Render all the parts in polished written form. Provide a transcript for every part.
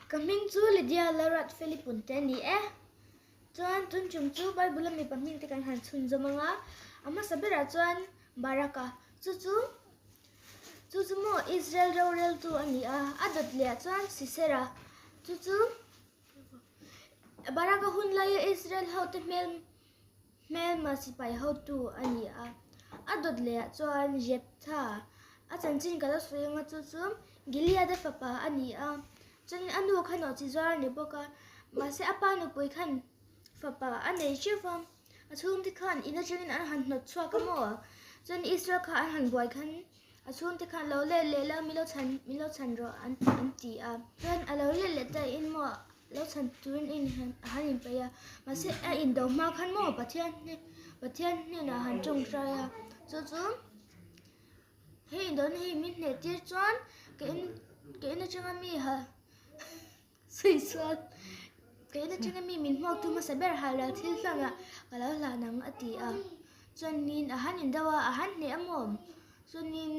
Ka hming chu Lydia Larat Felipunte a ni e. Chuan tun tum chu Bible a mipa hming te kan han chhunzawm ang a, a hmasa berah chuan Baraka chu chu chu chu maw Israel roreltu a ni a, a dawt lehah chuan Sisera chu chu Baraka hun laia Israel hote hmel hmelma sipai hotu a ni a, a dawt lehah chuan Jeptha a chanchin ka lo sawi ang a chu chu Gilead-a fapa a ni a. Chuanin a nu khan awh chi zuar a ni bawk a, mahse a pa nupui khan fapa a nei hreuh va, a chhungte khan in atangin an han hnawt chhuak a maw? Chuan Israel kha an han buai khan a chhungte khan lo let leh la min lo chhan min lo chhan rawh an an ti a, chuan a lo let leh ta in maw lo chhan turin a in a han inpeih a, mahse a indo hma khan maw Pathian hne Pathian hnenah a han tawngtai a, chu chu. Hei indawhna hi min hneh tir chuan ka in ka in atanga mi ha sawi sual ka in atanga mi min hmuak tu hmasa ber hal lo thil hlan ah ka lo hlan ang a ti a chuanin a han indo a a han hneh a maw chuanin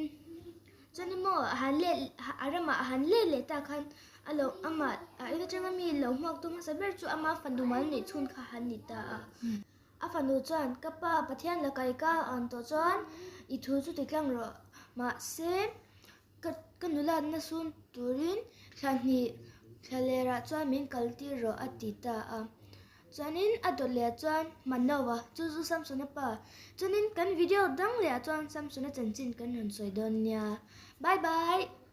chuanin maw a han let a ramah a han let leh ta khan a lo amah a in atanga mi lo hmuak tu hmasa ber chu ama fanu mal neih chhun kha han ni ta a. A fanu chuan, Ka pa, Pathian la kai ka an tawh chuan i thu chu ti tlang rawh. Mahse, ka ka nulatna sum turin thla hnih thla lerah chuan min kal tir rawh a ti ta a. Chuanin a dawt leh chuan Manoa chu chu Samsona pa. Chuanin kan video dang lehah chuan Samsona chanchin kan rawn sawi dawn nia. Bye bye!